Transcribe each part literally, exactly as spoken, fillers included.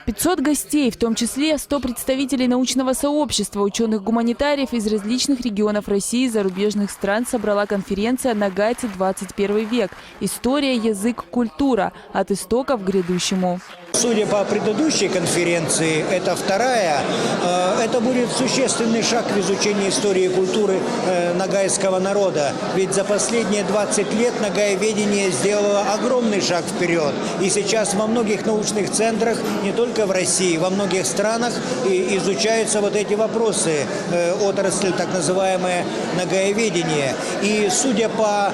Пятьсот гостей, в том числе сто представителей научного сообщества, учёных-гуманитариев из различных регионов России и зарубежных стран, собрала конференция «Ногайцы, двадцать первый век. История, язык, культура. От истоков к грядущему». Судя по предыдущей конференции, это вторая, э, это будет существенный шаг в изучении истории и культуры э, ногайского народа. Ведь за последние двадцать лет ногаеведение сделало огромный шаг вперед. И сейчас во многих научных центрах, не только в России, во многих странах и изучаются вот эти вопросы, э, отрасли, так называемое ногаеведение. И судя по м,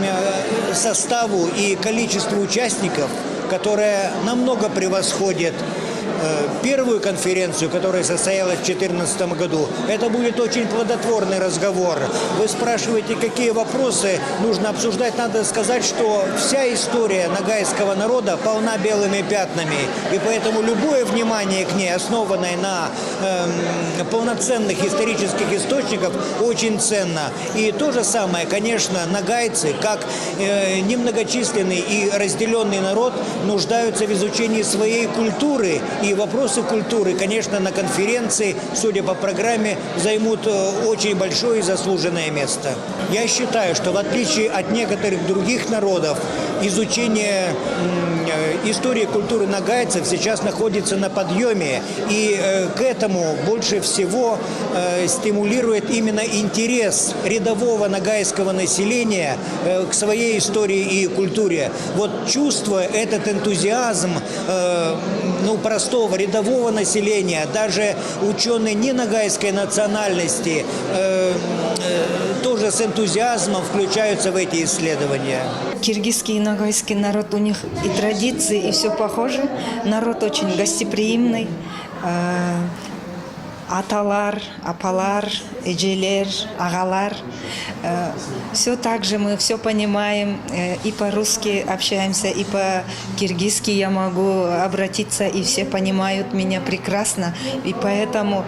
э, составу и количеству участников, которое намного превосходит э, первую конференцию, которая состоялась в четырнадцатом году, это будет очень плодотворный разговор. Вы спрашиваете, какие вопросы нужно обсуждать. Надо сказать, что вся история ногайского народа полна белыми пятнами. И поэтому любое внимание к ней, основанное на эм, полноценных исторических источниках, очень ценно. И то же самое, конечно, ногайцы, как э, немногочисленный и разделённый народ, нуждаются в изучении своей культуры. И вопросы культуры, конечно, на конференции, судя по программе, займут э, очень большое и заслуженное место. Я считаю, что в отличие от некоторых других народов, изучение м, э, истории и культуры ногайцев сейчас находится на подъёме. И э, к этому больше всего э, стимулирует именно интерес рядового ногайского населения э, к своей истории и культуре. Вот чувствуя этот энтузиазм э, ну, простого рядового населения, даже учёные не ногайской национальности э, э, тоже с энтузиазмом включаются в эти исследования. Киргизский и ногайский народ, у них и традиции, и всё похоже. Народ очень гостеприимный. Э, аталар, апалар, эжелер, агалар. Э, всё так же мы всё понимаем, э, и по-русски общаемся, и по-киргизски я могу обратиться, и все понимают меня прекрасно. И поэтому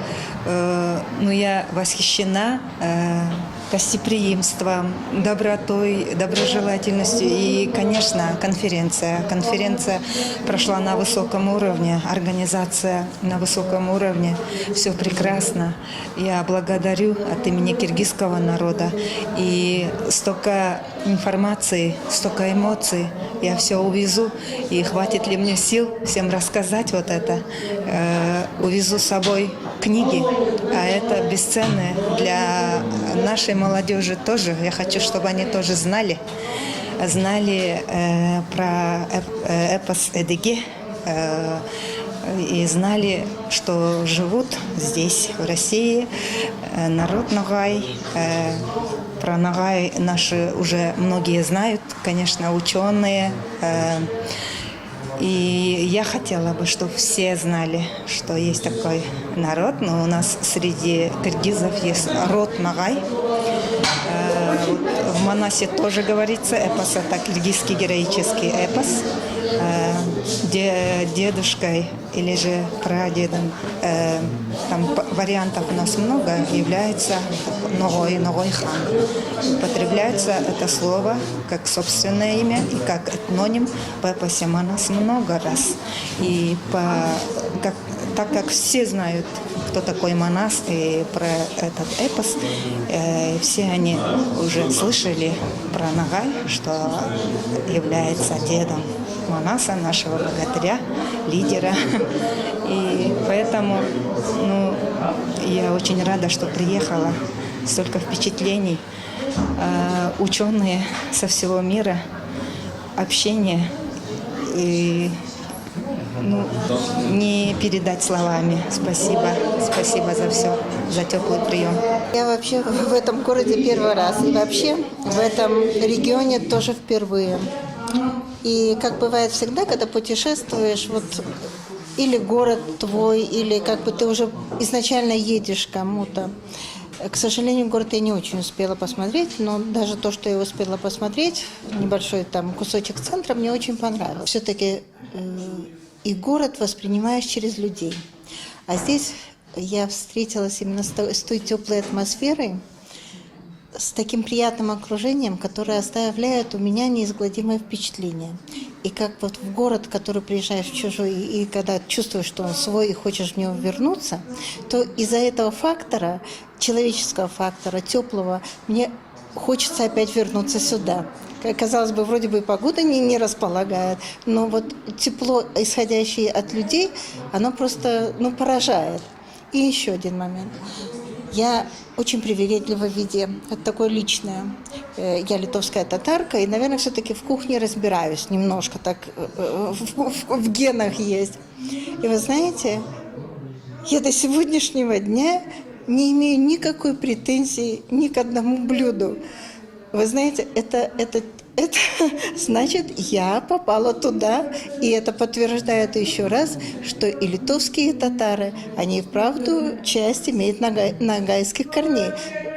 э, ну, я восхищена э, гостеприимством, добротой, доброжелательностью и, конечно, конференция. Конференция прошла на высоком уровне, организация на высоком уровне. Всё прекрасно. Я благодарю от имени киргизского народа. И столько информации, столько эмоций. Я всё увезу. И хватит ли мне сил всем рассказать вот это. Э, увезу с собой книги, а это бесценное для нашей молодёжи тоже. Я хочу, чтобы они тоже знали, знали э, про эп- э, эпос Эдиге э, и знали, что живут здесь, в России, э, народ ногай. Э, про ногай наши уже многие знают, конечно, учёные. Э, и я хотела бы, чтобы все знали, что есть такой народ, но у нас среди киргизов есть род ногай. Э, вот в Манасе тоже говорится, эпос — это киргизский героический эпос. Э, де- дедушкой или же прадедом, э, там п- вариантов у нас много, является ногой, ногой хан. Употребляется это слово как собственное имя и как этноним в эпосе Манас много раз. И по, как, так как все знают, кто такой Манас и про этот эпос, э, все они уже слышали про Ногай, что является дедом Манаса, нашего богатыря, лидера. И поэтому, ну, я очень рада, что приехала. Столько впечатлений. Э, учёные со всего мира, общение, и, ну, не передать словами. Спасибо, спасибо за всё, за тёплый приём. Я вообще в этом городе первый раз. И вообще в этом регионе тоже впервые. И как бывает всегда, когда путешествуешь, вот или город твой, или как бы ты уже изначально едешь к кому-то. К сожалению, город я не очень успела посмотреть, но даже то, что я успела посмотреть, небольшой там кусочек центра, мне очень понравилось. Все-таки э, и город воспринимаешь через людей. А здесь я встретилась именно с той, с той теплой атмосферой, с таким приятным окружением, которое оставляет у меня неизгладимое впечатление. И как вот в город, который приезжаешь в чужой, и, и когда чувствуешь, что он свой, и хочешь в него вернуться, то из-за этого фактора, человеческого фактора, теплого, мне хочется опять вернуться сюда. К- Казалось бы, вроде бы и погода не, не располагает, но вот тепло, исходящее от людей, оно просто, ну, поражает. И еще один момент. Я очень привередлива в еде. Это такое личное. Э, Я литовская татарка, и, наверное, все-таки в кухне разбираюсь немножко, так э, э, в, в- в генах есть. И вы знаете, я до сегодняшнего дня не имею никакой претензии ни к одному блюду. Вы знаете, это, это, это значит, я попала туда, и это подтверждает еще раз, что и литовские татары, они вправду часть имеют нога- ногайских корней.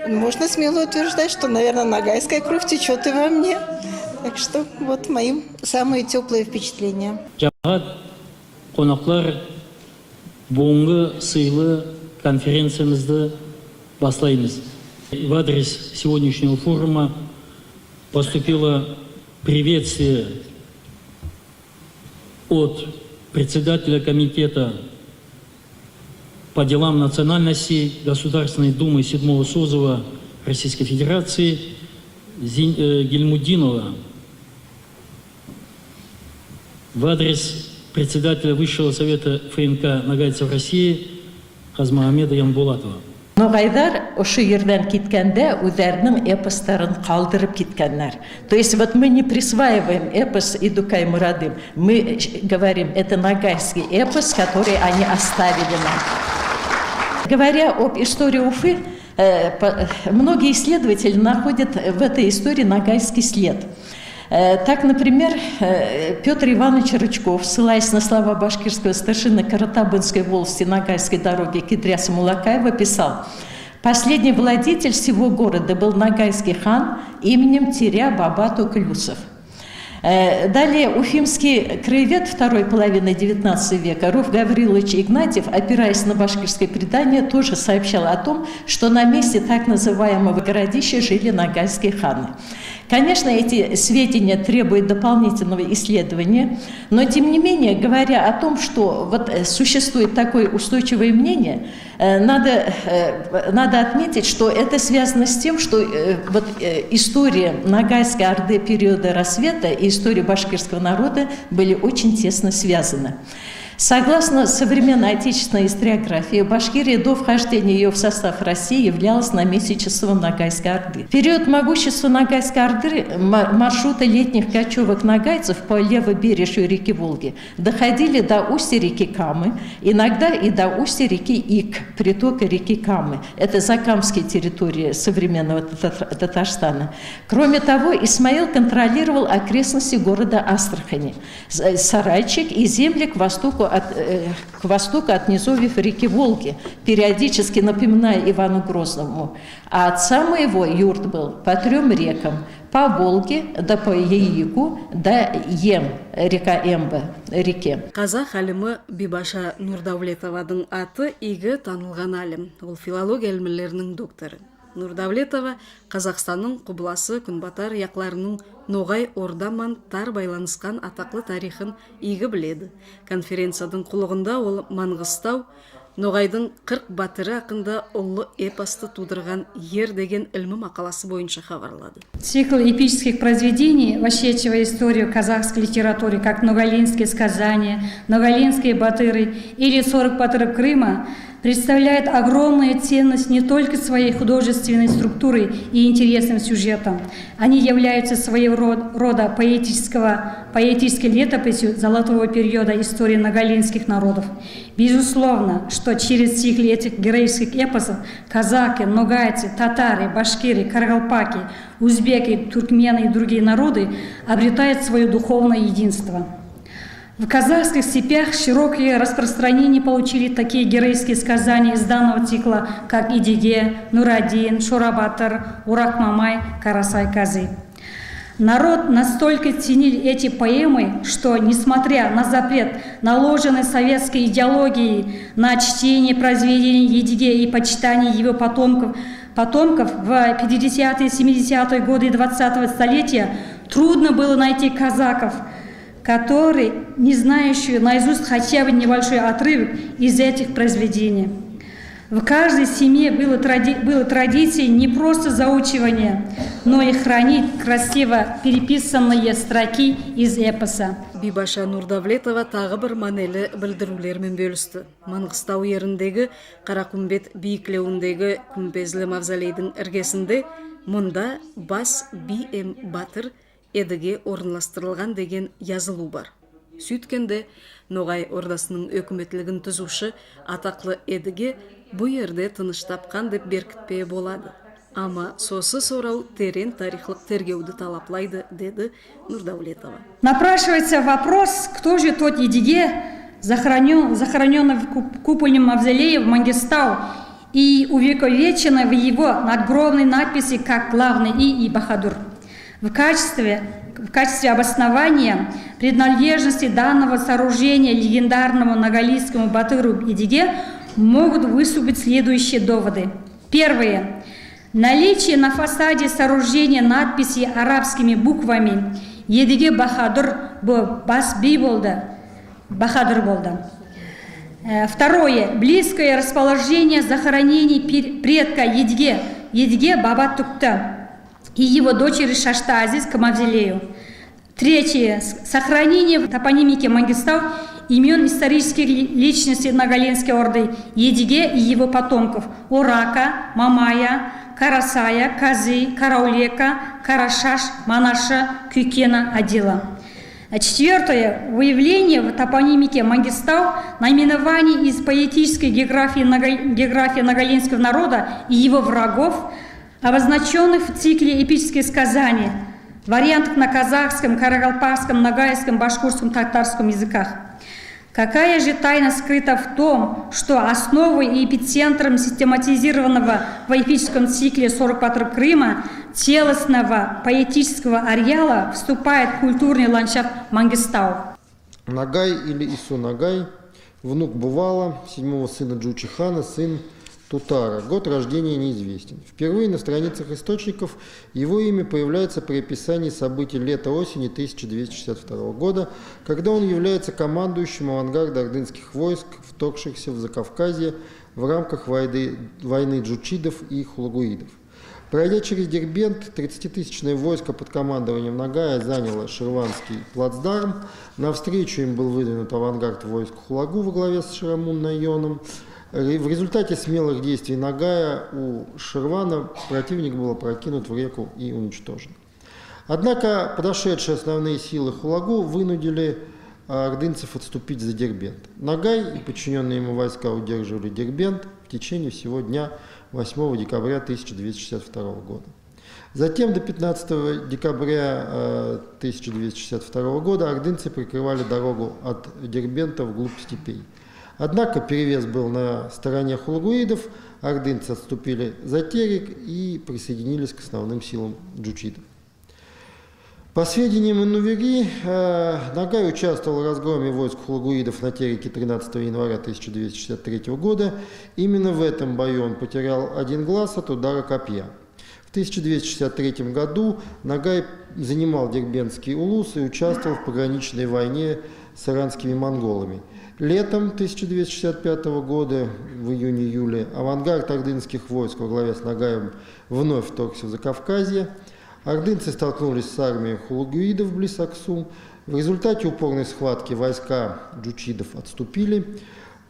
Можно смело утверждать, что, наверное, ногайская кровь течет и во мне. Так что вот мои самые теплые впечатления. Ямагат, конаклар, буьгуьнги сыйлы конференциямызды баслаймыз. В адрес сегодняшнего форума поступило приветствие от председателя комитета по делам национальностей Государственной Думы седьмого созыва Российской Федерации Зин- э, Гильмудинова. В адрес председателя Высшего совета ФНК ногайцев России Казмагомеда Янбулатова. Ногайлар усы ерден киткенде оьзлерининъ эпостарын калдырып киткенлер. То есть вот мы не присваиваем эпос Идукай Мурадым, мы говорим, это ногайский эпос, который они оставили нам. Говоря об истории Уфы, э, по- многие исследователи находят в этой истории ногайский след. Э, Так, например, э, Пётр Иванович Рычков, ссылаясь на слова башкирского старшины Каратабынской волости Ногайской дороги Кидряса Мулакаева, писал: «Последний владетель сего города был ногайский хан именем Теря Баба Токлюсов». Э, Далее уфимский краевед второй половины девятнадцатого века Руф Гаврилович Игнатьев, опираясь на башкирское предание, тоже сообщал о том, что на месте так называемого городища жили ногайские ханы. Конечно, эти сведения требуют дополнительного исследования, но тем не менее, говоря о том, что вот э, существует такое устойчивое мнение, э, надо, э, надо отметить, что это связано с тем, что э, вот, э, история Ногайской Орды периода рассвета и история башкирского народа были очень тесно связаны. Согласно современной отечественной историографии, Башкирия до вхождения ее в состав России являлась наместничеством Ногайской Орды. В период могущества Ногайской Орды ма- маршруты летних кочевок ногайцев по левобережью реки Волги доходили до устья реки Камы, иногда и до устья реки Ик, притока реки Камы. Это закамские территории современного Татар- Татарстана. Кроме того, Исмаил контролировал окрестности города Астрахани, С- Сарайчик и земли к востоку от, э, к востоку от низовьев реки Волги, периодически напоминая Ивану Грозному: «А отца моего юрт был по трём рекам: по Волге, да по Яику, да Ем, река Эмба, реке». Казах алими Бибаша Нурдавлетовадынъ аты ийги танылган алим. Ол филология илмилерининъ докторы. Нурдавлетова Казахстаннынъ кубласы, куьнбатар якларынынъ ногай орда ман тар байланыскан атаклы тарихын ийги биледи. Конференциядынъ куллыгында ол Мангыстав ногайдынъ кырк батыры акында уллы эпосты тувдырган ер деген илми макаласы бойынша хабарлады. Цикл эпических произведений, вошедшего в историю казахской литературы как «Ноголинские сказания», «Ноголинские батыры» или «Сорок батыров Крыма», представляет огромную ценность не только своей художественной структурой и интересным сюжетом. Они являются своего род- рода поэтического, поэтической летописью золотого периода истории ноголинских народов. Безусловно, что через цикл этих героических эпосов казахи, ногайцы, татары, башкиры, каргалпаки, узбеки, туркмены и другие народы обретают свое духовное единство. В казахских степях широкое распространение получили такие героические сказания из данного цикла, как Идиге, Нурадин, Шорабатыр, Урак Мамай, Карасай Казы. Народ настолько ценил эти поэмы, что, несмотря на запрет, наложенный советской идеологией на чтение произведений Едиге и почитание его потомков, потомков в пятидесятые и семидесятые годы двадцатого столетия, трудно было найти казаков, который не знающий наизусть хотя бы небольшой отрывок из этих произведений. В каждой семье было, тради- было традицией не просто заучивание, но и хранить красиво переписанные строки из эпоса. Бийбаша Нурдавлетова тагы бир маьнели билдируьвлер мен боьлисти. Мангыстав ериндеги Каракумбет бийиклевиндеги куьмбезли мавзолейдинъ иргесинде мунда бас бий эм баьтир Эдиге орынластырылган деген язылув бар. Суьйткенде, Ногай Ордасынынъ оькиметлигин туьзуьвши атаклы Эдиге бу ерде тыныш тапкан деп беркитпеге болады. Ама сосы сорав теренъ тарихлык тергевди талаплайды, деди Нурдавлетова. Напрашивается вопрос, кто же тот Эдиге, захоронён- захоронённый в куп- купольном мавзолее в Мангистау и увековеченный в его надгробной надписи как главный и, и бахадур. В качестве, в качестве обоснования принадлежности данного сооружения легендарному ногалийскому батыру Эдиге могут выступить следующие доводы. Первое. Наличие на фасаде сооружения надписи арабскими буквами «Едиге бахадур» бу бас бий болды, бахадур болды. Э, второе. Близкое расположение захоронений пер- предка Едиге, Едиге Баба Тукта и его дочери Шашта Азиз к мавзолею. Третье. С- сохранение в топонимике Мангистау имён исторических ли- личностей Ногаленской Орды Едиге и его потомков: Орака, Мамая, Карасая, Казы, Караулека, Карашаш, Манаша, Кюкена, Адила. А четвёртое. Выявление в топонимике Мангистау наименований из поэтической географии нога- географии ногаленского народа и его врагов, обозначённых в цикле эпических сказаний, вариантах на казахском, каракалпакском, ногайском, башкирском, татарском языках. Какая же тайна скрыта в том, что основой и эпицентром систематизированного в эпическом цикле сорок батыров Крыма целостного поэтического ареала выступает культурный ландшафт Мангистау? Ногай или Ису Ногай, внук Бувала, седьмого сына Джучи хана, сын Тутара. Год рождения неизвестен. Впервые на страницах источников его имя появляется при описании событий лета-осени тысяча двести шестьдесят второго года, когда он является командующим авангарда ордынских войск, вторгшихся в Закавказье в рамках войны, войны джучидов и хулагуидов. Пройдя через Дербент, тридцатитысячное войско под командованием Ногая заняло Ширванский плацдарм. Навстречу им был выдвинут авангард войск Хулагу во главе с Ширамун Найоном. Ре- В результате смелых действий Ногая у Ширвана противник был опрокинут в реку и уничтожен. Однако подошедшие основные силы Хулагу вынудили, а, ордынцев отступить за Дербент. Ногай и подчинённые ему войска удерживали Дербент в течение всего дня восьмого декабря тысяча двести шестьдесят второго года. Затем до пятнадцатого декабря, э, тысяча двести шестьдесят второго года ордынцы прикрывали дорогу от Дербента вглубь степей. Однако перевес был на стороне хулагуидов, ордынцы отступили за Терек и присоединились к основным силам джучидов. По сведениям Инувери, э, Ногай участвовал в разгроме войск хулагуидов на Тереке тринадцатого января тысяча двести шестьдесят третьего года. Именно в этом бою он потерял один глаз от удара копья. В тысяча двести шестьдесят третьем году Ногай занимал Дербентский улус и участвовал в пограничной войне с иранскими монголами. Летом тысяча двести шестьдесят пятого года, в июне-июле, авангард ордынских войск во главе с Ногаем вновь вторгся в Закавказье. Ордынцы столкнулись с армией хулагуидов близ Аксу. В результате упорной схватки войска джучидов отступили.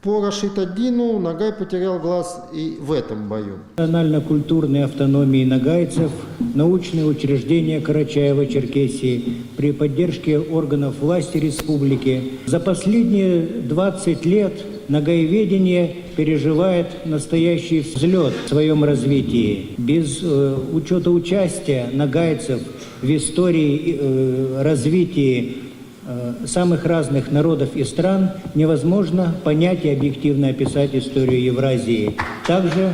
По Рашид ад-Дину Ногай потерял глаз и в этом бою. Национально-культурной автономии ногайцев, научные учреждения Карачаево-Черкесии при поддержке органов власти республики. За последние двадцать лет ногаеведение переживает настоящий взлёт в своём развитии. Без, э, учёта участия ногайцев в истории, э, развитии, э, самых разных народов и стран невозможно понять и объективно описать историю Евразии. Также,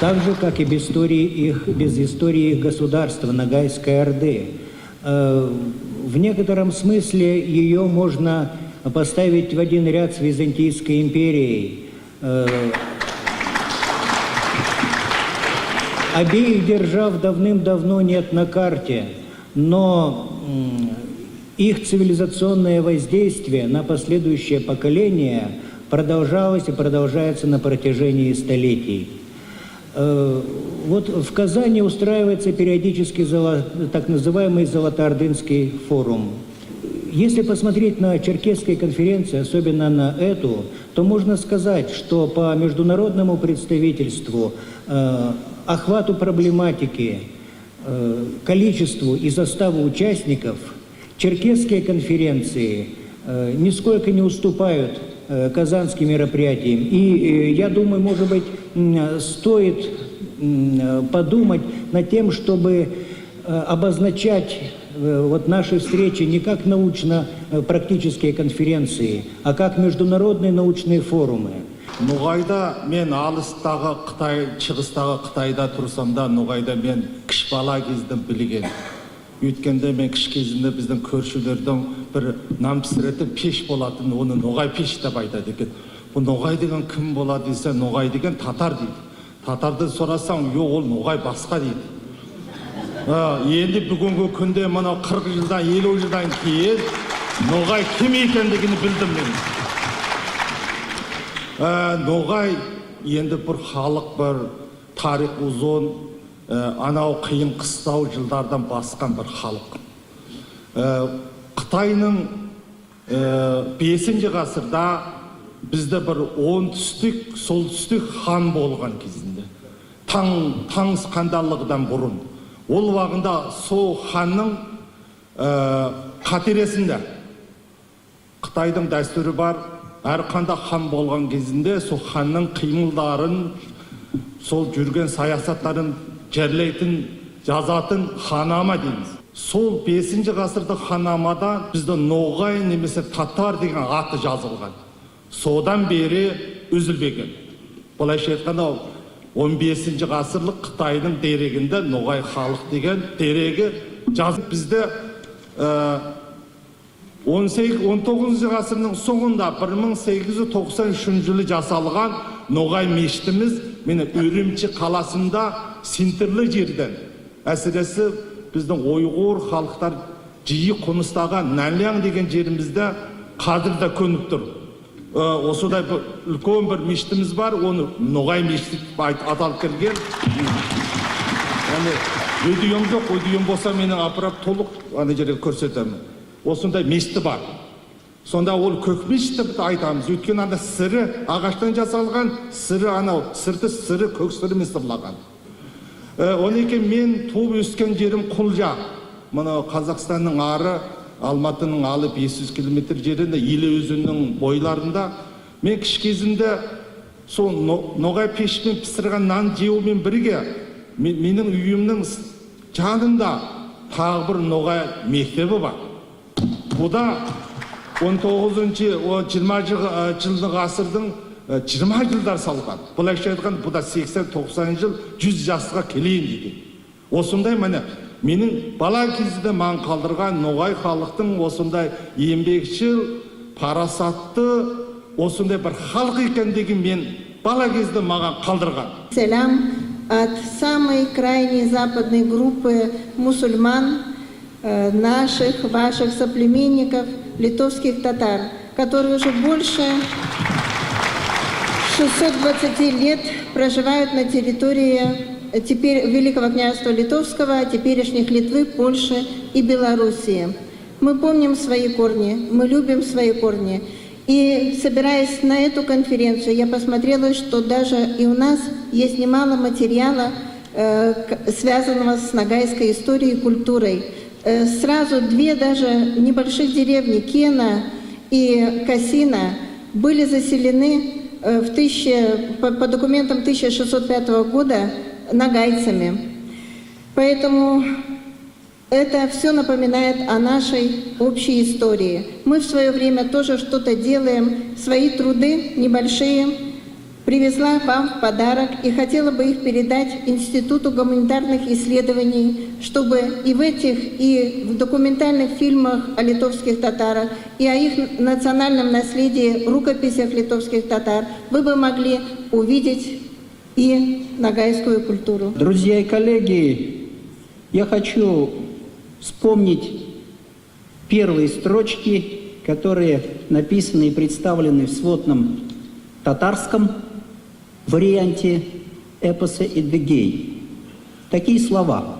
так же, как и без истории их, без истории их государства, Ногайской Орды. Э, в некотором смысле её можно поставить в один ряд с Византийской империей. Э, обеих держав давным-давно нет на карте, Но м, их цивилизационное воздействие на последующее поколение продолжалось и продолжается на протяжении столетий. Э, Вот в Казани устраивается периодически золо- так называемый Золотоордынский форум. Если посмотреть на черкесские конференции, особенно на эту, то можно сказать, что по международному представительству, э, охвату проблематики, э, количеству и составу участников черкесские конференции э, нисколько не уступают э, казанским мероприятиям. И э, я думаю, может быть, м, стоит м, э, подумать над тем, чтобы э, обозначать э, вот наши встречи не как научно-практические конференции, а как международные научные форумы. Ногайда мен алыстагы Кытай, шыгыстагы Кытайда турсам да, Ногайда мен киши бала кезден билген. Өйткенде мен киши кезимде биздинъ коьршилердинъ бир нан писиретин пеш болатаган, оны ногай пеш деп айтады экен. Бу ногай деген ким болады десе, ногай деген татар дейди. Татарды сорасанъ, йок, ол ногай баска дейди. А, энди буьгуьнги куьнде мынав кырк йылдан, элуьв йылдан кийин ногай ким экендигин билдим мен. А, ногай энди бир халк, бир тарих узын, а, анав кыйын-кыстав йыллардан баскан бир халк. А, Кытайдынъ Э, бесинши асырда бизде бир онътуьстик, солтуьстик хан болган кезинде, танъ, танъ ханданлыгыннан бурын. Ол вагында сол ханнынъ, э, катерисинде, Кытайдынъ даьстуьри бар, аьр кандай хан болган кезинде сол ханнынъ кыймылларын, сол юрген саясатларын ярлайтын, язатын ханнама деймиз. Сол бесинши асырдынъ ханнамада бизде ногай немесе татар деген аты язылган. Содан бери уьзилбеген. Булайша айтканда, он бесинши асырлык Кытайдынъ дерегинде ногай халк деген дереги язылып, бизде, э, он сегиз, он тогызыншы асырдынъ сонъында, бир мынъ сегиз юз токсан уьшинши йылы ясалган ногай мешитимиз, мине, Уьрюмши каласында центрлы ерден, аьсиресе, бизде уйгур халклар йыйы коныстаган Наньлянь деген еримизде каьзир де коьнип тур. Э, осындай бир уьлкен бир мешитимиз бар, оны ногай мешити деп айт-, аталып келген. Яни видеом йок, видеом болса, мен апарып толык ана ерге коьрсетемен. Осындай мешити бар. Сонда ол коьк мешит деп те айтамыз. Оьйткени анда сыры агашдан ясалган, сыры анав, сырты сыры, коьк сыры мен сырлаган. Э, оннан кийин мен тувып оьскен ерим Кулжа. Мынав Казахстандынъ ары, Алматыдынъ алды бес юз километр еринде, Иле оьзенининъ бойларында. Мен киши кезимде сол но-, ногай пеш пен писирген нан ев мен бирге, ме-, меним уьйимнинъ с-, янында тагы бир ногай мектеби бар. Бу да он тогызыншы, о, йырма йыл-, э, йылдынъ асырдынъ, э, йырма йыллар салган. Булайша айтканда, бу да сексен, токсан йыл, юз яска келейим деген. Осындай, мине, меним бала кезимде мага калдырган ногай халктынъ осындай энъбекшил, парасатты, осындай бир халк экендигин мен бала кезимде мага калдырган. Салам от самой крайней западной группы мусульман, э, наших, ваших соплеменников, литовских татар, которые уже больше шестьсот двадцати лет проживают на территории, э, теперь Великого княжества Литовского, а теперешних Литвы, Польши и Белоруссии. Мы помним свои корни, мы любим свои корни. И, собираясь на эту конференцию, я посмотрела, что даже и у нас есть немало материала, э, к-, связанного с ногайской историей и культурой. Э, сразу две даже небольших деревни, Кена и Касина, были заселены, э, в тысяча, по, по документам тысяча шестьсот пятого года ногайцами. Поэтому это всё напоминает о нашей общей истории. Мы в своё время тоже что-то делаем, свои труды небольшие привезла вам в подарок и хотела бы их передать Институту гуманитарных исследований, чтобы и в этих, и в документальных фильмах о литовских татарах, и о их национальном наследии, рукописях литовских татар, вы бы могли увидеть и ногайскую культуру. Друзья и коллеги, я хочу Вспомнить первые строчки, которые написаны и представлены в сводном татарском варианте эпоса «Эдыгей». Такие слова: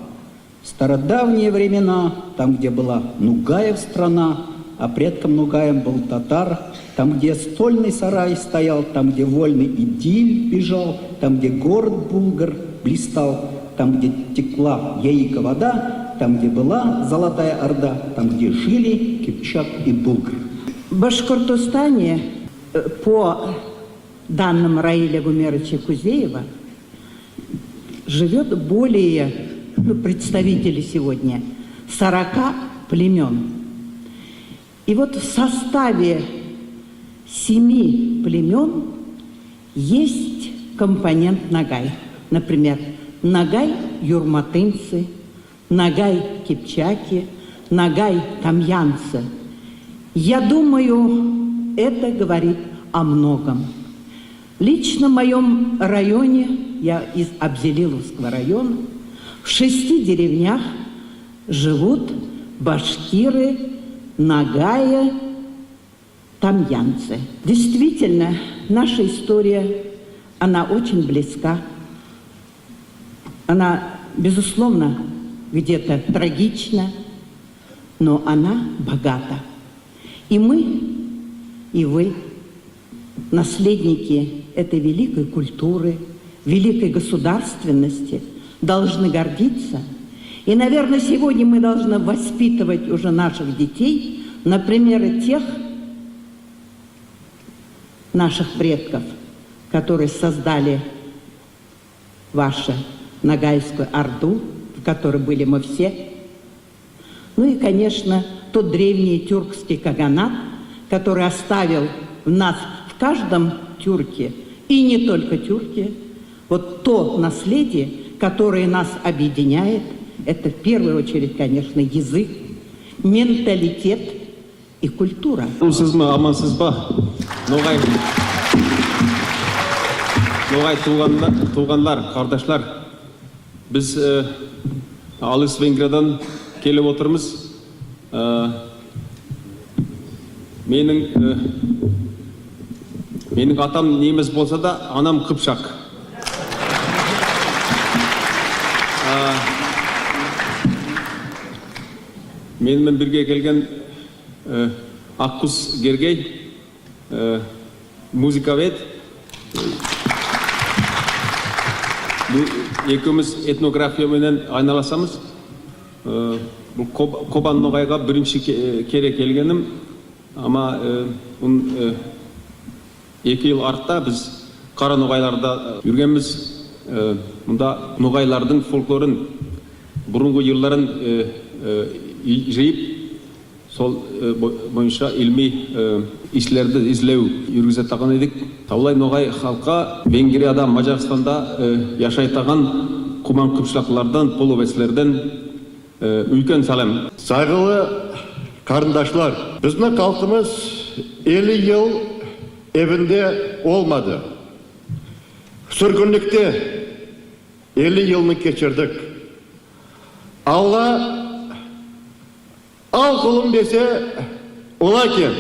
«В стародавние времена, там, где была Нугаев страна, а предком Нугаем был татар, там, где стольный сарай стоял, там, где вольный Идиль бежал, там, где город Булгар блистал, там, где текла Яика вода, там, где была Золотая Орда, там, где жили кипчак и булгар». В Башкортостане, э, по данным Раиля Гумеровича Кузеева, живёт более, ну, представителей сегодня сорока племён. И вот в составе семи племён есть компонент ногай. Например, ногай-юрматынцы, ногай-кипчаки, ногай-тамьянцы. Я думаю, это говорит о многом. Лично в моём районе, я из Абзелиловского района, в шести деревнях живут башкиры, ногая, тамьянцы. Действительно, наша история, она очень близка. Она, безусловно, где-то трагична, но она богата. И мы, и вы, наследники этой великой культуры, великой государственности, должны гордиться. И, наверное, сегодня мы должны воспитывать уже наших детей на примере тех наших предков, которые создали вашу Ногайскую Орду, в которой были мы все. Ну и, конечно, тот древний тюркский каганат, который оставил в нас, в каждом тюрке, и не только тюрке, вот то наследие, которое нас объединяет, это в первую очередь, конечно, язык, менталитет и культура. Амансызма, амансызба? Ногай, ногай тувганла-, тувганлар, кардашлар. Биз, э, алыс Венгриядан келип отырмыз. Э, менинъ, э, менинъ атам немис болса да, анам кыпшак. А, мени мен бирге келген, э, Аккуз Гергей, э, музыковед. Бу экевимиз этнография ман айналысамыз. Э, бу Коб-, Кобан ногайга биринши ке-, кере келгеним. Ама, э, бун, э, эки йыл артта биз Кара ногайларда, э, юргенмиз. Э, мунда ногайлардынъ фольклорын, бурынгы йырларын, э, э, йы-, йыйып, сол, э, бо-, бойынша илми, э, ислерди излев юргизетаган эдик. Савлай ногай халкка Венгрияда, Мажарстанда, э, яшайтаган куман кыпшаклардан, половецлерден, э, уьйкен салем. Сайгылы карындашлар, биздинъ халкымыз элли йыл эвинде болмады. Суьргинликте элли йылны кеширдик. Алла ал кулым десе, ол экен.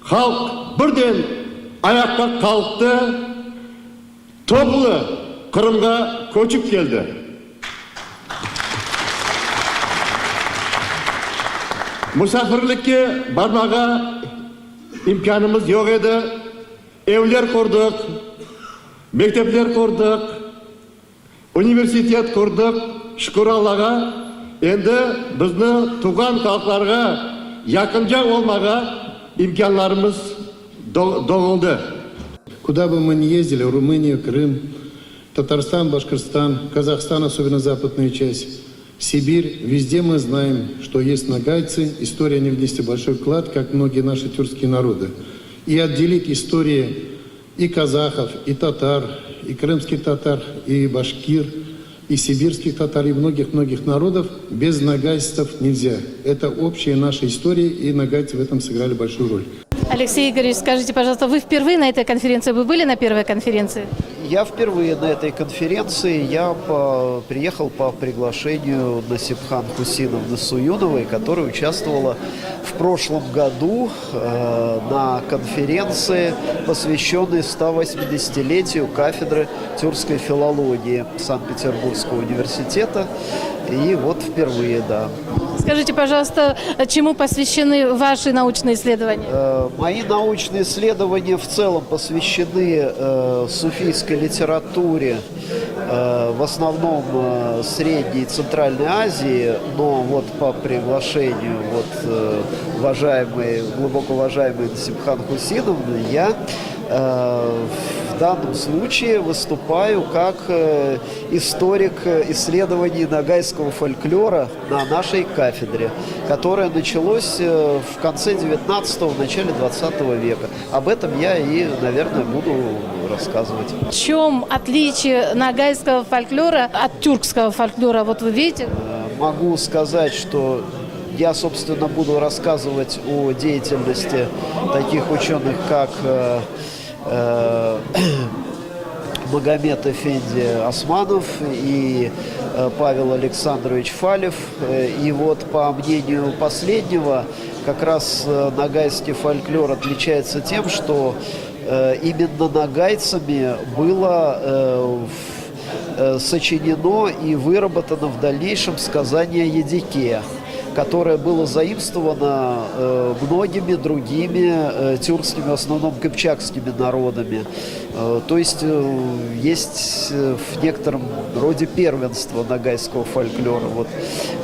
Халк бирден аякка калкты, топлы Кырымга коьшип келди. Мусафирликке бармага имканымыз йок эди. Эвлер курдык, мектеплер курдык, университет курдык, шуькир Аллага, энди бизни тувган халкларга якынша болмага имканларымыз до-, догылды. Куда бы мы ни ездили, в Румынию, Крым, Татарстан, Башкортостан, Казахстан, особенно западную часть, Сибирь, везде мы знаем, что есть ногайцы, история, они внесли большой вклад, как многие наши тюркские народы. И отделить истории и казахов, и татар, и крымских татар, и башкир, и сибирских татар, и многих-многих народов без ногайцев нельзя. Это общая наша история, и ногайцы в этом сыграли большую роль. Алексей Игоревич, скажите, пожалуйста, вы впервые на этой конференции? Вы были на первой конференции? Я впервые на этой конференции. Я по- приехал по приглашению Насибхан Хусиновны Суюновой, которая участвовала в прошлом году э, на конференции, посвященной ста восьмидесятилетию кафедры тюркской филологии Санкт-Петербургского университета. И вот впервые, да. Скажите, пожалуйста, чему посвящены ваши научные исследования? Э, Мои научные исследования в целом посвящены э, суфийской литературе, э, в основном э, Средней и Центральной Азии, но вот по приглашению вот э, уважаемой, глубоко уважаемой Насибхан Хусиновны, я э, в данном случае выступаю как э, историк э, исследований ногайского фольклора на нашей кафедре, которое началось э, в конце девятнадцатого, в начале двадцатого века. Об этом я и, наверное, буду рассказывать. В чем отличие ногайского фольклора от тюркского фольклора? Вот вы видите? Э, Могу сказать, что я, собственно, буду рассказывать о деятельности таких ученых, как э, э, Магомед Эфенди Османов и э, Павел Александрович Фалев. Э, И вот, по мнению последнего, как раз э, ногайский фольклор отличается тем, что э, именно ногайцами было э, в- э, сочинено и выработано в дальнейшем сказание о Едике, которое было заимствовано э, многими другими э, тюркскими, в основном кыпчакскими народами. Э, То есть э, есть э, в некотором роде первенство ногайского фольклора вот,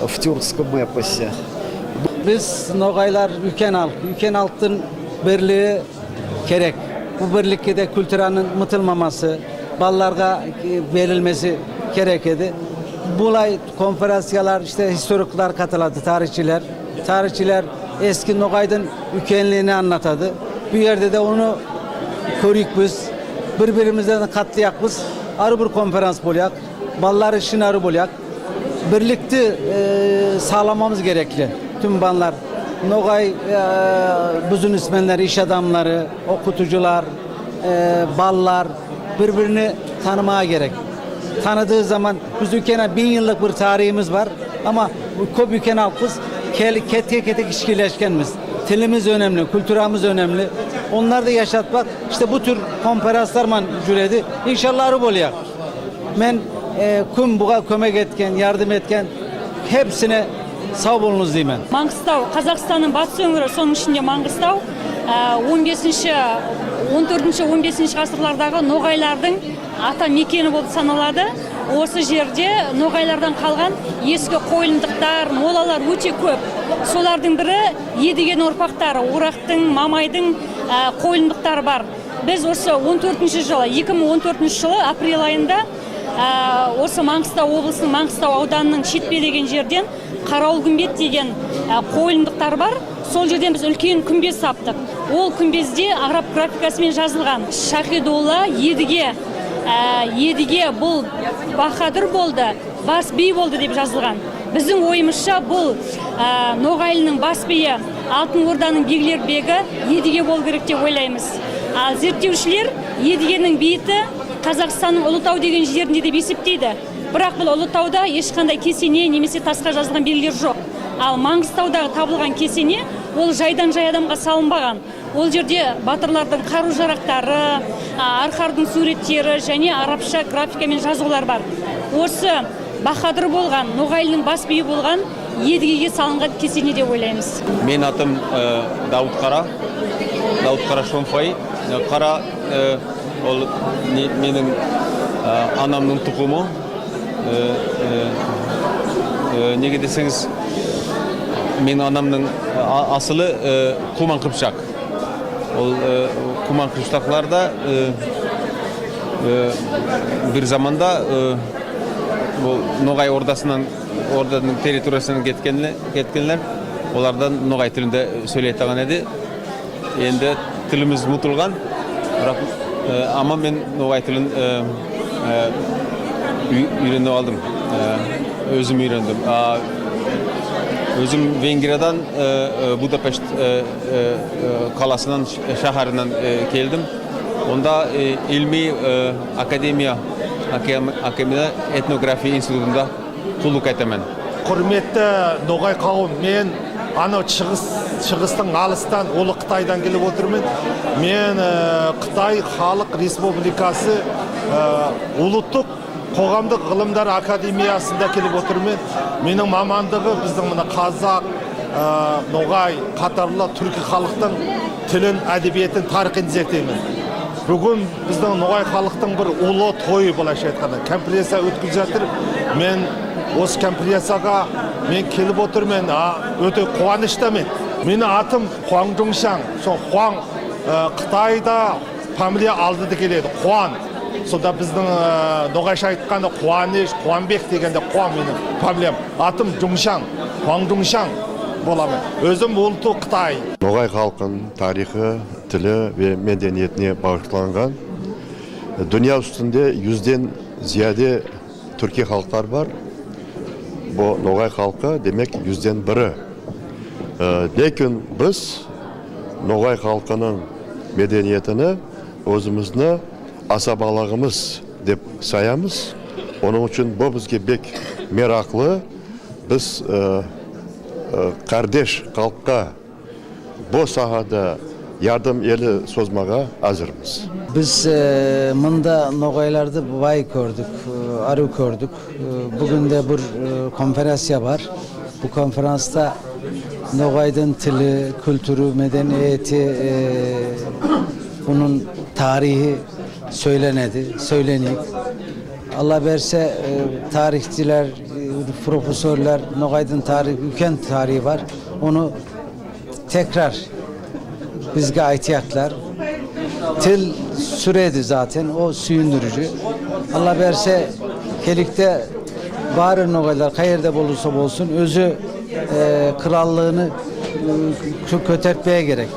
в тюркском эпосе. Биз ногайлар уьйкен халк, уьйкен халктынъ бирлиги керек. Бу бирликке де культуранынъ мытылмамасы, балаларга э, берилмеси керек эди. Булай конференциялар, işte historikler katıladı, tarihçiler. Tarihçiler eski Nogay'dın ükenliğini anlatadı. Bu yerde de onu körüyik biz. Bir-birimizden katlayacaksız. Arı bir konferans olacak. Balları için arı olacak. Birlikte e, sağlamamız gerekli. Tüm banlar. Nogay, e, bizim ismenler, iş adamları, okutucular, e, ballar birbirini tanımaya gerek. Tanıdığı zaman biz ülkene bin yıllık bir tarihimiz var ama bu köp ülken halkız kel- ketke ketek işkilleşkenmiz. Tilimiz önemli, kültürümüz önemli. Onları da yaşatmak işte bu tür konferanslar man cüredi. İnşallah arı bol ya. Men e, küm buga kömek etken, yardım etken hepsine sağ olunuz deymen. Маңғыстау, Қазақстанның батыс өңірі, соның ішінде Маңғыстау, ә, он бесінші, он төртінші, он бесінші ғасырлардағы ноғайлардың ата мекені болып саналады. Осы жерде ноғайлардан қалған ескі қойындықтар, молалар өте көп. Солардың бірі Едігенің ұрпақтары, Орақтың, Мамайдың ә, қойындықтары бар. Біз осы он төртінші жылы, екі мың он төртінші жылы апрель айында ә, осы Маңғыстау облысының Маңғыстау ауданының Шетпе деген жерден Қарауыл күмбет деген ә, қойындықтар бар. Сол жерден біз үлкен күмбез таптық. Ол күмбезде араб графикасымен жазылған. Шахидулла Едіге, ә, Едіге бұл баһадүр болды, бас би болды деп жазылған. Біздің ойымызша, бұл ә, Ноғайлының бас биі, Алтын Орданың беглер бегі Едіге болу керек деп ойлаймыз. Ал зерттеушілер Едігенің бейіті Қазақстанның Ұлытау деген жерінде деп есептейді. Бірақ бұл Ұлытауда ешқандай кесене немесе тасқа жазылған белгілер жоқ. Ал Маңғыстаудағы табылған кесене, ол жайдан жай адамға салынбаған. Ол жерде батырлардың қару-жарақтары, а, арқардың суреттері және арабша графикамен жазулар бар. Осы баһадүр болған, Ноғайлының бас биі болған Едігеге салынған кесене деп ойлаймыз. Менің атым ә, Дауыт Қара, Дауыт Қара Шомфай. Ә, Қара ә, ол не- менің ә, анамның тұқымы. Ә, ә, ә, неге десеңіз, менің анамның а- асылы ә, Қуман Қыпшақ. Ол ә, Қуман Қыпшақлар да ә, ә, бір заманда ә, ол Ноғай Ордасынан, Орданың территориясынан кеткенлер, кеткенлер. Олардан ноғай тілінде сөйлейтін еді. Енді тіліміз ұмытылған, бірақ ә, ама мен ноғай тілін ә, ә, үй- үйреніп алдым. Ә, өзім үйрендім. А, Оьзим Венгриядан, э, э, Будапешт, э, э, э, каласыннан, ш-, шаьриннен, э, келдим. Онда, э, илмий, э, академия, акем-, академия этнография институтында куллык этемен. Курметли ногай кавым, мен анав шыгыс, шыгыстынъ алыстан, улы Кытайдан келип отырман. Мен, э, Кытай Халық Республикасы, э, улуттык когамдык гылымлар академиясында келип отырман. Менинъ мамандыгы биздинъ мына казак, э, ногай, катарлы туьрки халктынъ тилин, аьдебиятын, тарихин зерттеймен. Буьгуьн биздинъ ногай халктынъ бир улы тойы, былайша айтканда, конференция оьткизип ятыр. Мен осы конференцияга мен келип отырман, а, оьте куваныштаман. Меним атым Хуанг Чжуншан, сол Хуанг, э, Кытайда фамилия алдыда келеди, Хуан. Сонда биздинъ, э, ногайша айтканда куваныш, Куванбек дегенде куван меним фамилиям. Атым Чжуншан, Хуанг Чжуншан боламан. Оьзим улуты Кытай. Ногай халкынынъ тарихи, тили ве медениетине багышланган. Дуныя уьстинде юзден зияде туьрки халклар бар. Бу ногай халкы, демек, юзден бири. Э, лекин биз ногай халкынынъ медениетин оьзимиздинъ асабалыгымыз деп саямыз. Онынъ уьшин бу бизге бек мераклы. Биз, э, э, кардеш халкка бу сагьада ярдым эли созмага аьзирмиз. Биз, э, мунда ногайларды бай коьрдик, э, ару коьрдик. Э, буьгуьн де бир, э, конференция бар. Бу конференцияда ногайдынъ тили, культуры, медениети, э, мунынъ тарихи соьйленеди, соьйленеек. Алла берсе, э, тарихшилер, э, профессорлар, ногайдынъ тарихи, уьйкен тарихи бар. Оны текрар бизге айтаяклар. Тил суьреди затен, о суьйиндирижи. Алла берсе, келеекте баьри ногайлар, кай ерде болса болсын, оьзи, э, кыраллыгын, э, коь-, коьтертмеге керек.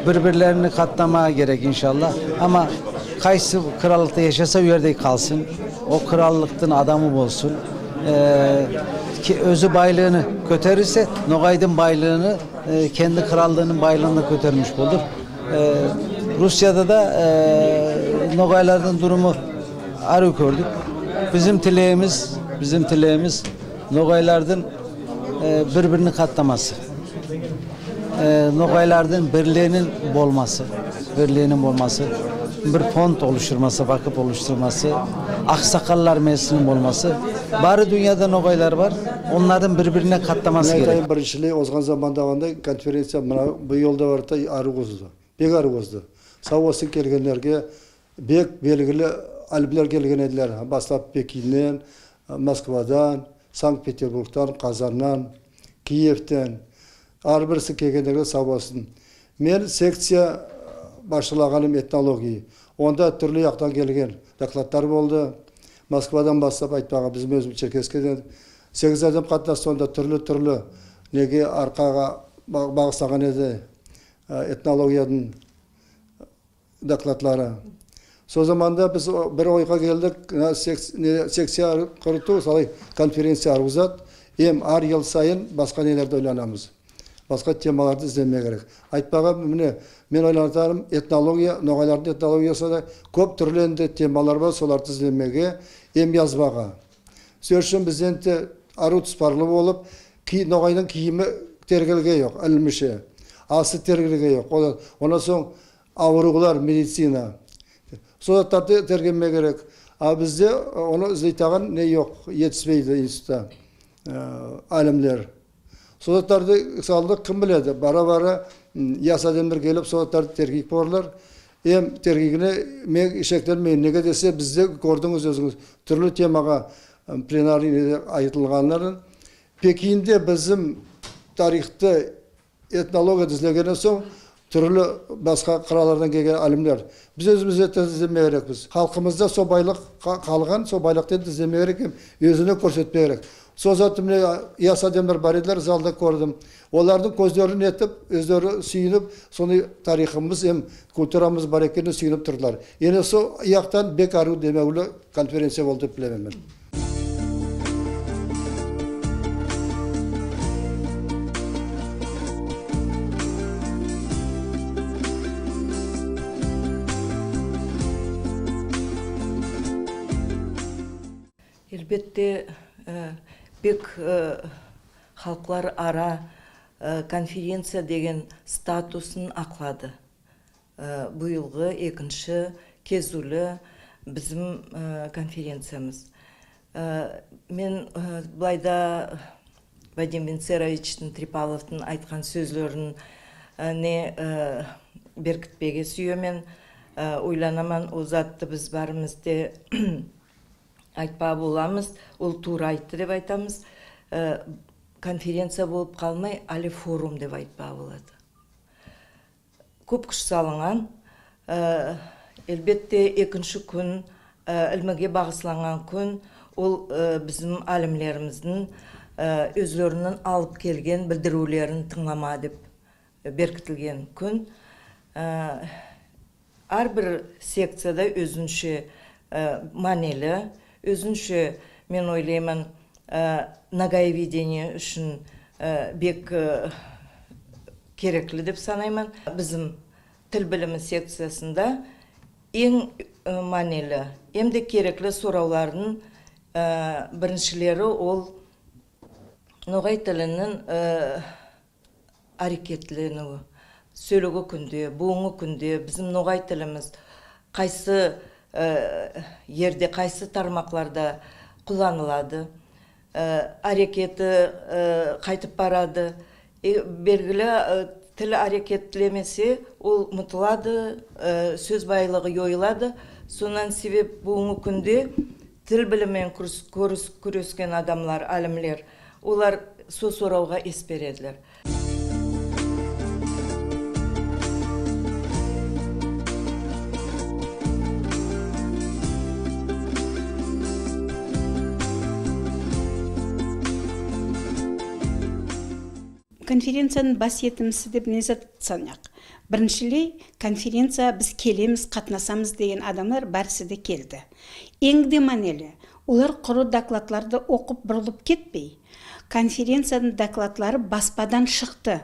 Бир-бирлерин каттамага керек, иншалла. Ама кайсы кыраллыкта яшаса, о ерде калсын. О кыраллыктынъ адамы болсын. Э, ке-, оьзи байлыгын коьтерирсе, ногайдынъ байлыгын, э, кенди кыраллыгынынъ байлыгын да коьтермиш болур. Э, Русияда да, э, ногайлардынъ дурумы ару коьрдик. Бизим тилегимиз, бизим тилегимиз ногайлардынъ, э, бир-бирин каттамасы. Э, ногайлардынъ бирлигининъ болмасы, бирлигининъ болмасы, бир фонд олуштырмасы, вакыф олуштырмасы, аксакаллар межлисининъ болмасы. Баьри дуныяда ногайлар бар, онлардынъ бир-бирине каттамасы керек. Мен айтайым, бириншилей, озган замандагындай конференция мына быйыл да барды, ару озды. Бек ару озды. Сав болсын келгенлерге, бек белгили алимлер келген эдилер. Баслап Пекиннен, Москвадан, Санкт-Петербургтан, Казаннан, Киевтен. Аьр бириси келгенлерге сав болсын. Мен секция басшылаганым этнология. Онда туьрли яктан келген докладлар болды. Москвадан баслап айтпага, бизим оьзимиз Черкесскеден сегиз аьдем катнасты, онда туьрли-туьрли неге аркага ба-, багысланган эди, э, этнологиядынъ докладлары. Сол заманда биз о-, бир ойга келдик, мына секс-, не, секция курытув, солай конференция арувзат, эм аьр йыл сайын баска нелерди ойланамыз. Баска темаларды излемеге керек. Айтпага, мине, мен ойланатаганым, этнология, ногайлардынъ этнологиясында коьп туьрли энди темалар бар, соларды излемеге, эм язбага. Сол уьшин биз энди арув тоспарлы болып, ки-, ногайдынъ кийими тергелген йок, илмише. Асы тергелген йок. О-, оннан сонъ авырувлар, медицина. Сол затларды тергемеге керек. А бизде оны излейтаган не йок, етиспейди институтта, э, алимлер. Сол затларды салдык, ким биледи, бара-бара, м, яс аьдемлер келип, сол затларды тергейик боларлар. Эм тергейгенине мен шекленмеймен. Неге десе, бизде коьрдинъиз оьзинъиз, туьрли темага, м, пленарный неде айтылганларын. Пекинде бизим тарихти, этнологияды излегеннен сонъ, туьрли баска кыраллардан келген алимлер. Биз оьзимиз де излемеге керекпиз. Халкымызда сол байлык ка-, калган, сол байлыкты излемеге керек эм оьзине коьрсетпеге керек. Сол затты, мине, яс аьдемлер бар эдилер, залда коьрдим. Олардынъ коьзлерин этип, оьзлери суьйинип, сондай тарихымыз эм культурамыз бар экенине суьйинип турдылар. Яне сол яктан бек арув, демевли конференция болды деп билемен мен. Албетте, э, бек, э, халклар ара, э, конференция деген статусун аклады. Э, быйылгы экинши кезуьвли бизим, э, конференциямыз. Э, мен, э, былайда Вадим Винцеровичтинъ Трепаловтынъ айткан соьзлерин, э, не, э, беркитпеге суьемен, э, ойланаман, ол затты биз баьримиз де айтпага боламыз, ол тувра айтты деп айтамыз. Э, конференция болып калмай, аьли форум деп айтпага болады. Коьп куьш салынган. Э, албетте, экинши куьн, э, илмиге багысланган куьн, ол, э, бизим алимлеримиздинъ, э, оьзлерининъ алып келген билдируьвлерин тынълама деп беркитилген куьн. Э, аьр бир секцияда оьзинше, э, маьнели, оьзинше, мен ойлайман, э, ногаеведение уьшин, э, бек, э, керекли деп санайман. Бизим тил билими секциясында энъ, э, маьнели, эм де керекли соравлардынъ, э, бириншилери ол ногай тилининъ, э, аьрекетленуьви, соьлеги куьнде, буьгуьнги куьнде бизим ногай тилимиз кайсы, э, ерде, кайсы тармакларда кулланылады, э, аьрекети, э, кайтип барады. Э, белгили, э, тил аьрекетлемесе, ол мутылады, э, соьз байлыгы йойылады. Соннан себеп буьгуьнги куьнде тил билими мен куьрес-, куьрес-, куьрескен аьдемлер, алимлер, олар сол соравга эс бередилер. Конференциядынъ бас етимиси деп не зат санаяк? Бириншилей, конференция, биз келемиз, катнасамыз деген аьдемлер баьриси де келди. Энъ де маьнели, олар куры докладларды окып бурылып кетпей, конференциядынъ докладлары баспадан шыкты.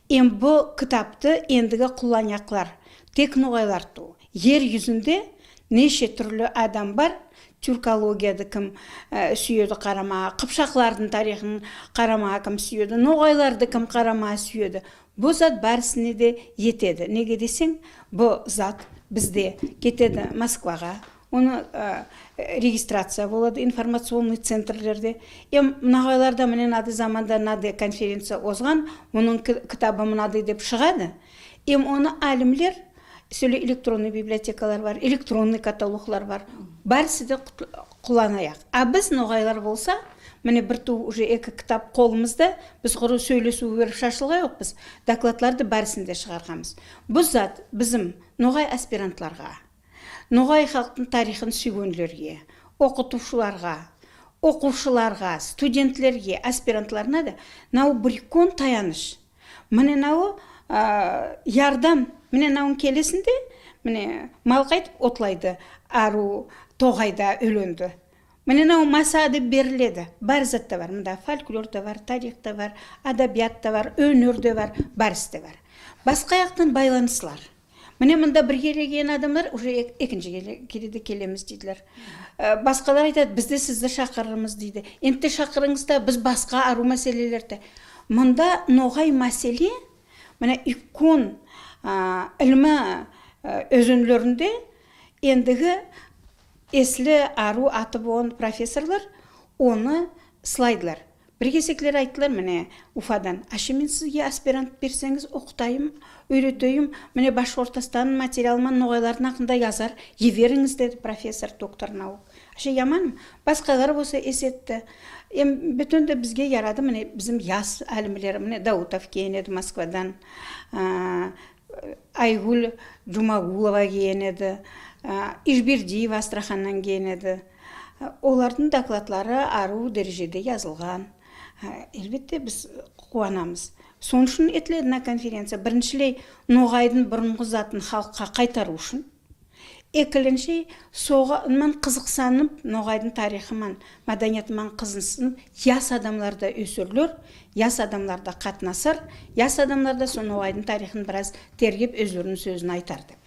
Эм бу китапты эндиги кулланаяклар тек ногайлар тувыл, ер юзинде неше туьрли аьдем бар, тюркологияды ким, э, суьеди карамага, кыпшаклардынъ тарихын карамага ким суьеди, ногайларды ким карамага суьеди. Бу зат баьрисине де етеди. Неге десенъ, бу зат бизде кетеди Москвага, оны, э, регистрация болады информационный центрлерде. Эм ногайларда мине мынадай заманда мынадай конференция озган, мунынъ ки-, китабы мынадай деп шыгады. Эм оны алимлер, соьле электронный библиотекалар бар, электронный каталоглар бар. Баьриси де кут-, кулланаяк. А биз, ногайлар болса, мине бир тувыл уже эки китап колымызда, биз куры соьйлесуьв берип шашылган йокпыз, докладларды баьрисин де шыгарганмыз. Бу зат бизим ногай аспирантларга, ногай халктынъ тарихын суьйгенлерге, окытувшыларга, окувшыларга, студентлерге, аспирантларына да мынав бир уьйкен таяныш. Мине мынав, а, ярдам. Мине мынавынъ келесинде, мине мал кайтип отлайды, ару тогайда оьленди. Мине мынав масага деп бериледи. Бар зат та бар. Мунда фольклор да бар, тарих та бар, адабият та бар, оьнер де бар, баьриси де бар. Баска яктан байланыслар. Мине мунда бир кере келген аьдемлер уже эк-, экинши келе-, кере де келемиз дейдилер. Э, баскалар айтады, биз де сизди шакырырмыз дейди. Энди де шакырынъыз да, биз баска ару маьселелерди. Мунда ногай маьселе, мине уьйкен, а, илми, э, оьзенлеринде эндиги эсли ару аты болган профессорлар оны сылайдылар. Бир кесеклер айттылар, мине, Уфадан: «Аьше, мен сизге аспирант берсенъиз, окытайым, уьйретейим, мине, Башкортостаннынъ материалы ман ногайлардынъ акында язар, йиберинъиз», — деди профессор, доктор наук. Аьше, яманмы? Баскалар болса эс этти. Эм боьтен де бизге ярады, мине, бизим яс алимлер, мине, Даутов келген эди Москвадан, а, Айгуьл Джумагулова келген эди, а, Ижбердиева Астраханнан келген эди. Олардынъ докладлары ару дережеде язылган. А, аьлбетте, биз куванамыз. Сонынъ уьшин этиледи мына конференция. Бириншилей, ногайдынъ бурынгы затын халкка кайтарув уьшин. Экинши, сога ман кызыксынып, ногайдынъ тарихы ман, маданияты ман кызыксынып, яс аьдемлер де оьсерлер, яс аьдемлер де катнасар, яс аьдемлер де сол ногайдынъ тарихын бираз тергеп, оьзлерининъ соьзин айтар деп.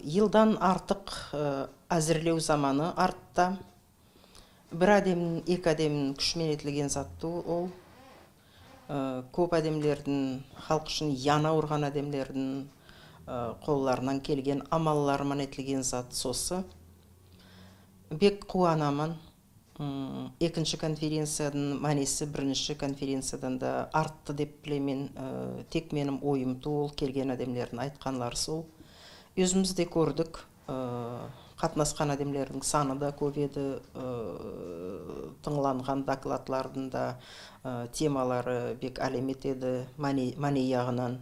Йылдан артык, э, аьзирлев заманы артта. Бир аьдемнинъ, эки аьдемнинъ куьши мен этилген зат тувыл ол. Э, коьп аьдемлердинъ, халк уьшин ян авырган аьдемлердинъ, э, колларыннан келген амаллары ман этилген зат сосы. Бек куванаман. М, экинши конференциядынъ маьнеси биринши конференциядан да артты деп билемен. Э, тек меним ойым тувыл, келген аьдемлердинъ айтканлары сол. Оьзимиз де коьрдик. Э, катнаскан аьдемлердинъ саны да коьп эди. Э, тынъланган докладлардынъ да, э, темалары бек аьлемет эди. Маьне, маьне ягыннан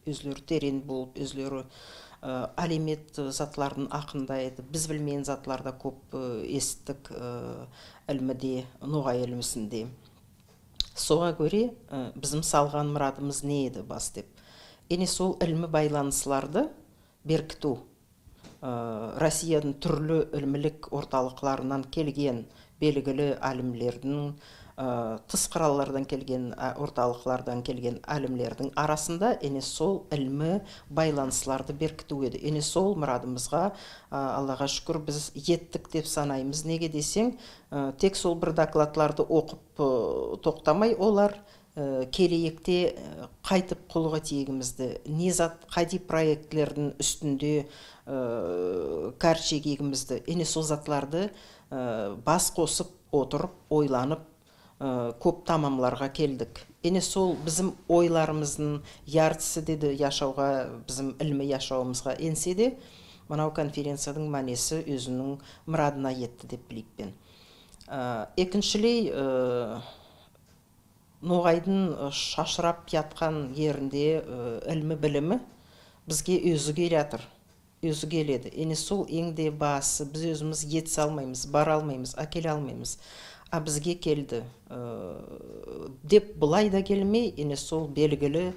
оьзлери теренъ болып, оьзлери, э, аьлемет затлардынъ акында эди. Биз билмеген затлар да коьп, э, эситтик, э, илмиде, ногай илмисинде. Сога коьре, э, бизим салган мырадымыз не эди бас деп? Эне сол илми байланысларды беркитуьв. Э, Россиядынъ туьрли илмилик орталыкларыннан келген белгили аьлимлердинъ, э, тыс кыраллардан келген, а, орталыклардан келген аьлимлердинъ арасында эне сол илми байланысларды беркитуьв эди. Эне сол мырадымызга, а, Аллага шуькир, биз еттик деп санаймыз. Неге десенъ, э, тек сол бир докладларды окып, э, токтамай олар, э, келеекте, э, кайтип куллык этеегимизди, не зат, кайдай проектлердинъ уьстинде, э, каьр шегеегимизди, эне сол затларды, э, бас косып, отырып, ойланып, э, коьп тамамларга келдик. Эне сол бизим ойларымыздынъ яртысы деди яшавга, бизим илми яшавымызга энсе де, мынав конференциядынъ маьнеси оьзининъ мырадына етти деп билейик пен. Э, экиншилей, э, ногайдынъ, э, шашырап яткан еринде, э, илми билими бизге оьзи келеятыр. Оьзи келеди. Эне сол энъ де басы, биз оьзимиз етисе алмаймыз, бара алмаймыз, аькеле алмаймыз. А бизге келди. Э, деп былай да келмей, эне сол белгили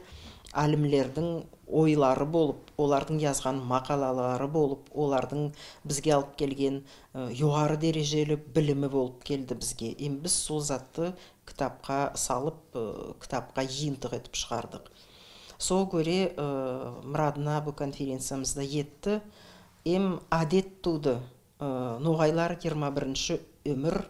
аьлимлердинъ ойлары болып, олардынъ язган макалалары болып, олардынъ бизге алып келген, э, йогары дережели билими болып келди бизге. Эм биз сол затты китапка салып, э, китапка йыйынтык этип шыгардык. Сога коьре, э, мырадына бу конференциямыз да етти. Эм аьдет тувды. Э, ногайлар йырма биринши оьмир,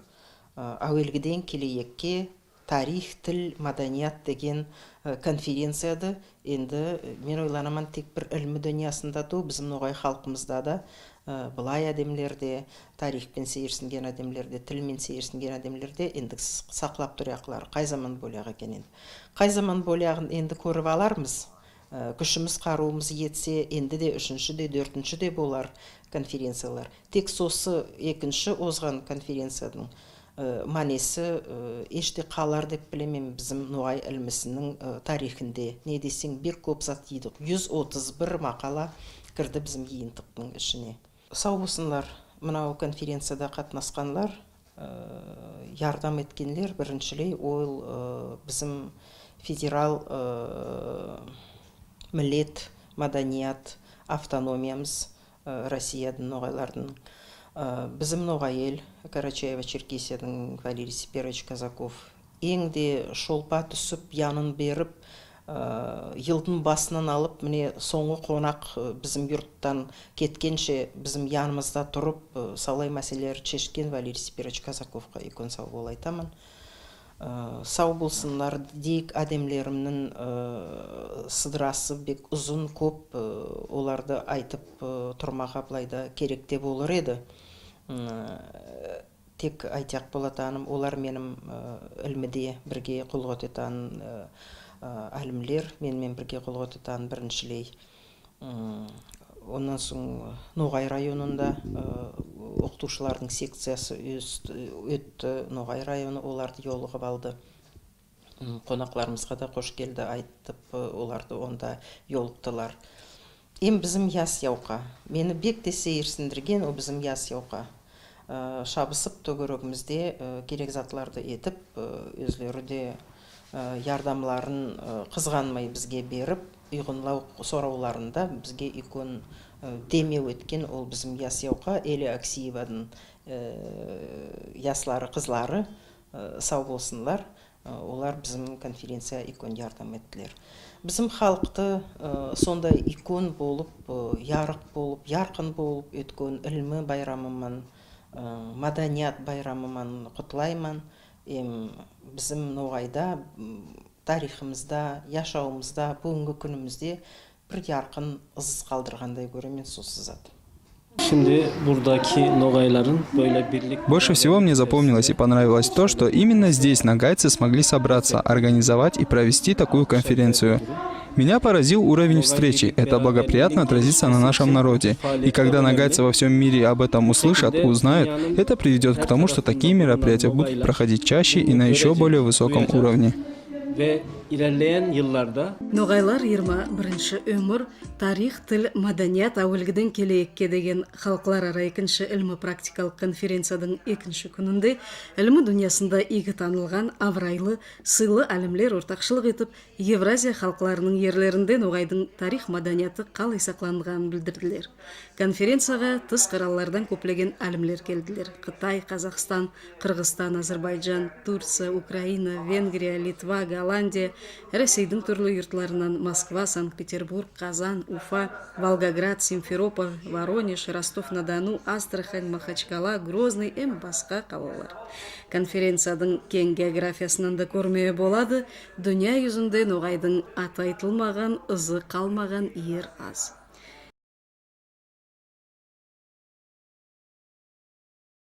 э, аьвелгиден келеекке тарих, тил, маданият деген, э, конференцияды энди, э, мен ойланаман, тек бир илми дуныясында тувыл, бизим ногай халкымызда да, э, былай аьдемлер де, тарих пен сейирсинген аьдемлер де, тил мен сейирсинген аьдемлер де энди с-, саклап тураяклар. Кай заман болаяк экен энди? Кай заман болаягын энди коьрип алармыз. Э, куьшимиз, карувымыз етсе, энди де уьшинши де, доьртинши де болар конференциялар. Тек сосы экинши озган конференциядынъ, э, маьнеси, э, эште калар деп билемен бизим ногай илмисининъ, э, тарихинде. Не десенъ, бек коьп зат йыйдык. Юз отыз бир макала кирди бизим йыйынтыктынъ ишине. Сав болсынлар мынав конференцияда катнасканлар. Э, ярдам эткенлер, бириншилей, ол, э, бизим федерал, э, миллет маданият автономиямыз, э, Россиядынъ ногайлардынъ, э, бизим «Ногай Эл» Карачаево-Черкесиядынъ Валерий Сеперович Казаков энъ де шолпа туьсип, янын берип, э, йылдынъ басыннан алып, мине, сонъгы конак, э, бизим юрттан кеткенше бизим янымызда турып, э, савлай маьселелерди шешкен Валерий Сеперович Казаковка уьйкен сав бол айтаман. Э, сав болсынлар, дейик, аьдемлеримнинъ, э, сыдырасы бек узын, коьп, э, оларды айтып, э, турмага былай да керек те болар эди. М, э, Тек айтаяк болатаганым, олар меним, э, илмиде бирге куллык этетаган, э, э, аьлимлер, мен мен бирге куллык этетаган бириншилей. М, оннан сонъ Ногай районында, э, окытувшылардынъ секциясы оьс-, оьтти, Ногай районы оларды йолыгып алды. М, конакларымызга да кош келди айтып, э, оларды онда йолыктылар. Эм бизим ясьявка. Мени бек те сейирсиндирген о бизим ясьявка. Э, шабысып, тоьгерегимизде, э, керек затларды этип, э, оьзлери де, э, ярдамларын, э, кызганмай бизге берип, уйгынлав соравларында бизге уьйкен, э, демев эткен ол бизим ясьявка Эля Аксиевадынъ, э, яслары, кызлары. Э, сав болсынлар. Олар бизим конференцияга уьйкен ярдам эттилер. Бизим халкты, э, сондай уьйкен болып, э, ярык болып, яркын болып оьткен илми байрамы ман, э, маданият байрамы ман кутлайман. Эм бизим ногайда, м, тарихымызда, яшавымызда, буьгуьнги куьнимизде бир яркын ыз калдыргандай коьремен сосы зат. Şimdi buradaki Nogayların böyle birlik Больше всего мне запомнилось и понравилось то, что именно здесь ногайцы смогли собраться, организовать и провести такую конференцию. Меня поразил уровень встречи. Это благоприятно отразится на нашем народе. И когда ногайцы во всем мире об этом услышат, узнают, это приведет к тому, что такие мероприятия будут проходить чаще и на еще более высоком уровне. Ve ilerleyen yıllarda Ногайлар йырма биринши оьмир, тарих, тил, маданият, аьвелгиден келеекке деген халклар ара экинши илми-практикалык конференциядынъ экинши куьнинде илми дуныясында ийги танылган абырайлы, сыйлы алимлер ортакшылык этип, Евразия халкларынынъ ерлеринде ногайдынъ тарих-маданияты калай сакланганын билдирдилер. Конференцияга тыс кыраллардан коьплеген алимлер келдилер. Кытай, Казахстан, Кыргызстан, Азербайджан, Турция, Украина, Венгрия, Литва, Голландия, Россейдинъ туьрли юртларыннан Москва, Санкт-Петербург, Казан, Уфа, Волгоград, Симферополь, Воронеж, Ростов-на-Дону, Астрахань, Махачкала, Грозный эм баска калалар. Конференциядынъ кенъ географиясыннан да коьрмеге болады, дуныя юзинде ногайдынъ аты айтылмаган, ызы калмаган ер аз.